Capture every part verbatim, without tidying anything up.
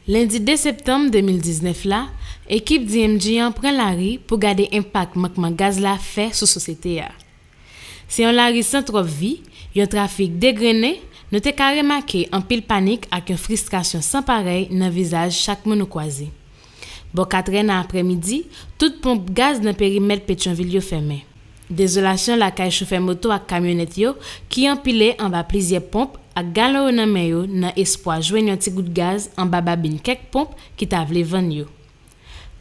Lendi de septanm de mil diznèf la, ekip D M G an pran lari pou gade enpak mankman gaz la fè sou sosyete a. Se yon lari san twòp vi, yon trafik degrennen, nou te ka remake anpil panik ak yon fristrasyon san parèy nan vizaj chak moun ou kwaze. Bò katrè nan aprèmidi, tout ponp gaz nan perimèt Petyonvil yo fèmen. Dezolasyon lakay chofè moto ak kamyonèt yo ki anpile anba plizyè ponp ak galon yo nan men yo nan espwa jwenn yon ti gout gaz anba babin kèk ponp ki ta vle vann yo.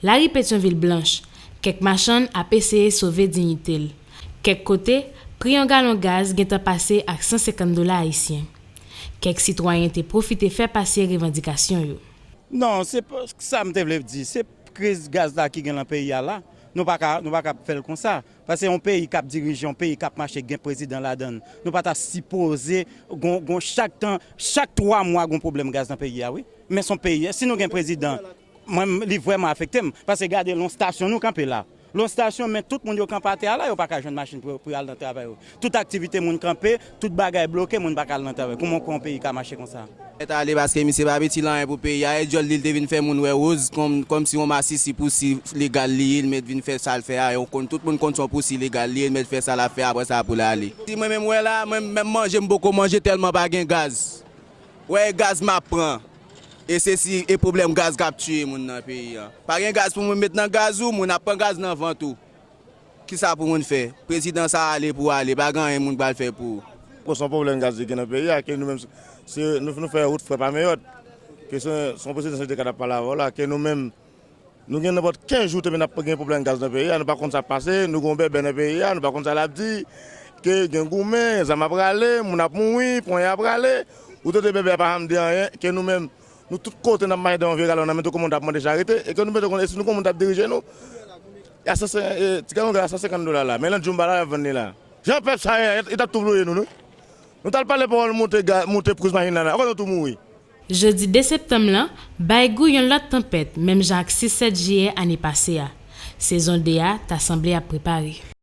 Lari Petyonvil blanch, kèk machann ap eseye sove diyite l. Kèk kote, pri yon galon gaz gentan pase ak san senkant dola ayisyen. Kèk sitwayen te pwofite fè pase revandikasyon yo. Non, se pa sa m te vle di. Se kriz gaz la ki gen nan peyi a la. Nou pa ka, nou pa ka fè l konsa. Paske yon peyi k ap dirije, yon peyi k ap mache, gen prezidan ladan l. Nou pa ta sipoze gon, gon chak tan, chak twa mwa gon pwoblèm gaz nan peyi a, wi. Men se yon peyi, si nou gen prezidan, mwen, li vrèman afekte m. Paske gade lon stasyon nou kanpe la. Lon stasyon, men tout moun yo kanpe atè a la, yo pa ka jwenn machin pou, pou y al nan travay yo. Tout aktivite moun kanpe, tout bagay bloke, moun pa ka al nan travay. Kouman w kwè yon peyi ka mache konsa? Mèt ale paske misye pa piti l anyen pou peyi a. E djòl li, l te vin fè moun wè woz, kòm, kòmsi yon masisi pou si legal li ye, l mèt vin fè sa l fè a. Yo konn, tout moun konn se yon pou si legal li ye, l mèt fè sa l ap fè, apre sa pou l ale. Si mwen menm wè la, mwen menm manje m poko manje tèlman pa gen gaz. Wè e gaz m ap pran. E se si e pwoblèm gaz k ap tiye moun nan peyi a. Pa gen gaz pou moun met nan gaz ou, moun ap pran gaz nan vant ou. Kisa pou moun fè? Prezidan sa ale pou ale, pa gen anyen moun pral fè pou ou. Bon, se yon pwoblèm gaz ki gen nan peyi a, ke nou menm, se, nou, nou fè wout frè pa meyòt. Ke se, se yon prezidan se te ka t ap pale avè w la, ke nou menm, nou gen nenpòt kenz jou te vin ap gen pwoblèm gaz nan peyi a, nou pa konn sa k pase, nou gen yon bèbè nan peyi a, nou pa konn sa l ap di, ke gen goumen, zam ap rale, moun ap mouri, ponyen ap rale, ou tande bèbè a pa janm di anyen, ke nou menm, nou tout kote n ap mache devan vye galon nan men tout moun t ap mande charite, e ke nou mete konn, e si nou gen yon moun t ap dirije nou, a san senkant, e, ti galon gaz a san senkant dola la, men nan djoumba la y ap vann li la. Jan pèp sa ye, yo t ap tou vle nou, wi. Nou t al pale pawòl moute, ga, moute priz machin nan la, ankò nou tou mouri. Jodi de septanm lan bay gou yon lòt tanpèt, menm jan ak sis sèt jiyè ane pase a. Sezon de a ta sanble ap prepare.